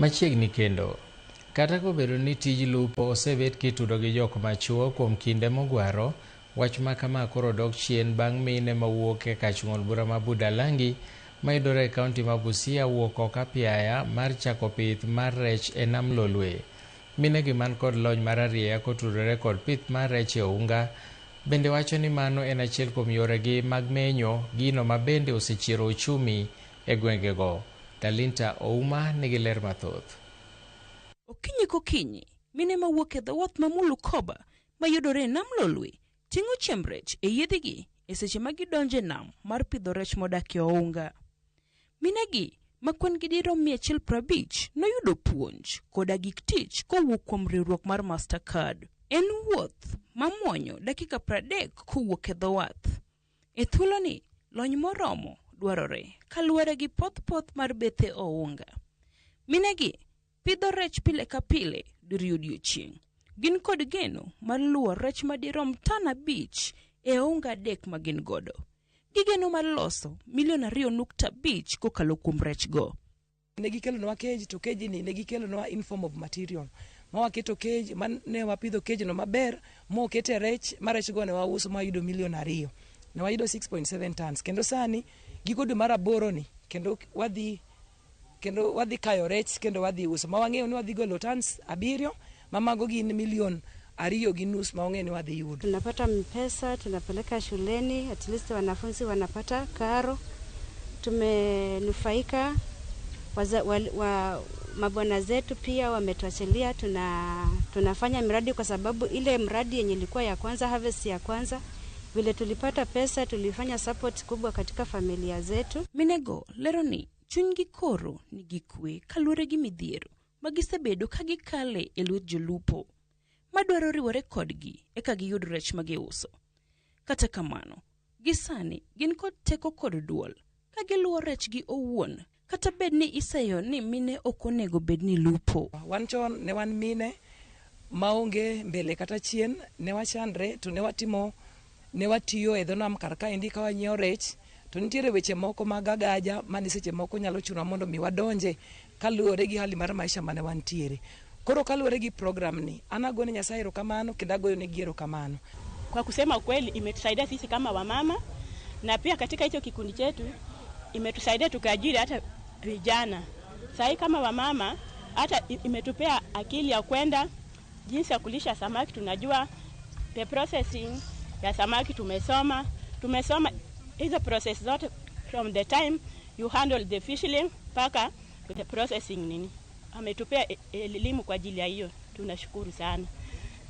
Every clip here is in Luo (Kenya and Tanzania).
Machiegni kendo, kata kobedo ni tij lupo osebet kitudo gi jok machuo kuom kinde mogwaro, wach ma kama koro dok chien bang' mine mawuok e kach ng'ol bura ma Budalangi mayudore e kaunti ma Busia wuok oko apiaya mar chako pith mar rech e nam Lolwe. Minegi man kod lony mar arieya kotudore kod pith mar rech e ounga bende wacho ni mano en achiel kuom yoregi mag menyo gino ma bende osechiero uchumi e gwengego. Dalinta Ouma nigi ler mathoth. Okinyi kokinyi, mine mawuok e dho wath ma Mulukoba mayudore e nam Lolwe ting'o chiemb rech e yiedhigi e seche ma gidonjo e nam mar pidho rech modak e ounga. Minegi ma kwan-gi dirom 150 noyudo puonj koda gik tich kowuok kuom riwruok mar Mastercard. En wuoth mamuonyo dakika 30 kowuok e dho wath. E thuoloni, lony moromo dwarore kaluwore gi poth poth mar bethe ounga. Minegi pidho rech pile ka pile diriyo odiechieng'. Gin kod geno mar luwo rech madirom tan 5 e ounga 3 ma gin godo. Gigeno mar loso milion 2.5 kokalo kuom rechgo. Ne gikelonwa cage to cage ni ne gikelonwa in form of material ma waketo cage ma ne wapidho cage no maber mokete rech ma rech go ne wauso ma wayudo milion 2 ne wayudo 6.7 tons kendo sani giko dwe mar aboro ni kendo wadhi kayo rech kendo wadhi uso ma wang'eyo ni wadhi golo tons 7 ma mago gin milion 2.5 ma wang'eyo ni wadhi yudo. Tunapata pesa tunapeleka shuleni, at least wanafunzi wanapata karo, tumenufaika waza, wa, wa, mabwana zetu pia wametuachilia, tunafanya miradi kwa sababu ile mradi yenye ilikuwa ya kwanza, harvest ya kwanza, vile tulipata pesa tulifanya support kubwa katika familia zetu. Minego lero ni chunygi koro nigi kwe kaluwore gi midhiero ma gisebedo ka gikale e lwet jolupo madwaro riwore kodgi eka giyud rech ma giuso. Kata kamano, gi sani gin kod teko kod duol ka giluwo rechgi owuon kata bed ni iseyo ni mine ok onego bed ni lupo. Wan chon ne wan mine maonge mbele kata chien, ne wachandre to ne watimo ne watiyo e dho nam kar kaendi ka wanyiewo rech to nitiere weche moko mag agaja mane seche moko nyalo chunowa mondo mi wadonje kaluwore gi hali mar maisha mane wantiere. Koro kaluwore gi program ni, an agone Nyasaye erokamano kendo agoyo negi erokamano. Kwa kusema ukweli, imetusaidia sisi kama wamama na pia katika hicho kikundi chetu imetusaidia tukaajiri hata vijana. Sahii kama wamama, hata imetupea akili ya kwenda jinsi ya kulisha samaki. Tunajua the processing ya samaki, tumesoma hizo process zote from the time you handle the fishling mpaka to the processing nini. Ametupea elimu kwa ajili ya hiyo, tunashukuru sana,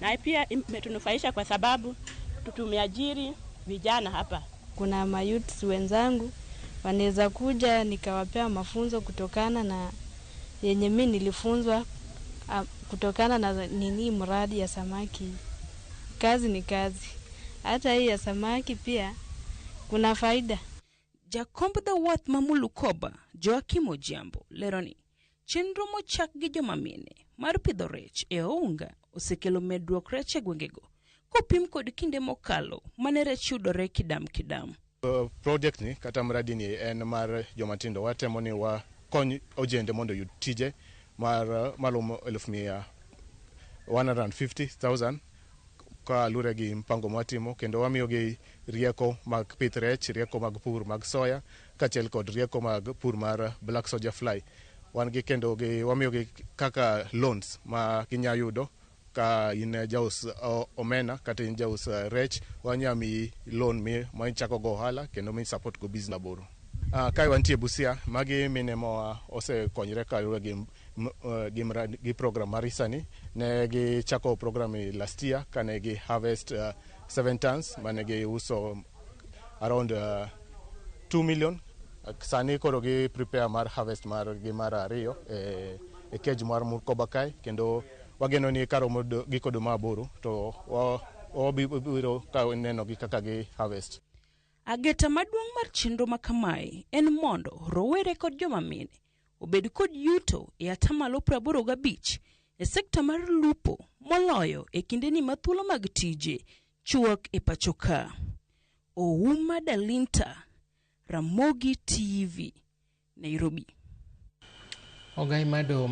na pia imetunufaisha kwa sababu tumeajiri vijana hapa. Kuna mayouths wenzangu wanaweza kuja nikawapea mafunzo kutokana na yenye mi nilifunzwa kutokana na nini mradi ya samaki. Kazi ni kazi, hata hii ya samaki pia kuna faida. Jakomb dho wath ma Mulukoba, Joakim Ojiambo, lero ni chenro mochak gi joma mine mar pidho rech e ounga osekelo medruok rech e gwengego kopim kod kinde mokalo mane rech yudore kidam kidam. Project ni kata mradi ni en mar joma tindo. Watemo ni wakony ojende mondo oyud tije mar maromo eluf mia 150,000 ka lure gi mpango mwatimo, kendo wamiyogi rieko mag pith rech, rieko mag pur mag soya kaachiel kod rieko mag pur mar black soldier fly. Wan gi kendo gi wamiyogi kaka loans ma ginya yudo. Ka in jaus omena kata in jaus rech, wanya miyi loan mi ma ichako go ohala kendo mi support go business aboro. Kae wantie Busia, magi mine ma osekonyre kaluwore gi mradi, gi program mar Hisani. Ne gichako program ni last year kane gi harvest 7 tons mane giuso around 2 million. Sani koro gi prepare mar harvest mar gi mar ariyo e cage mar Murkoba kae, kendo wageno ni karomo giko dwe mar aboro to wabiro ka neno gi kaka gi harvest. Ageta maduong' mar chenro ma kamae en mondo rowere kod joma mine obed kod yuto e atamalo 85 e sekta mar lupo moloyo e kindeni ma thuolo mag tije chuok e pacho ka. Ouma Dalinta, Ramogi TV, Nairobi. Ogai mar doho.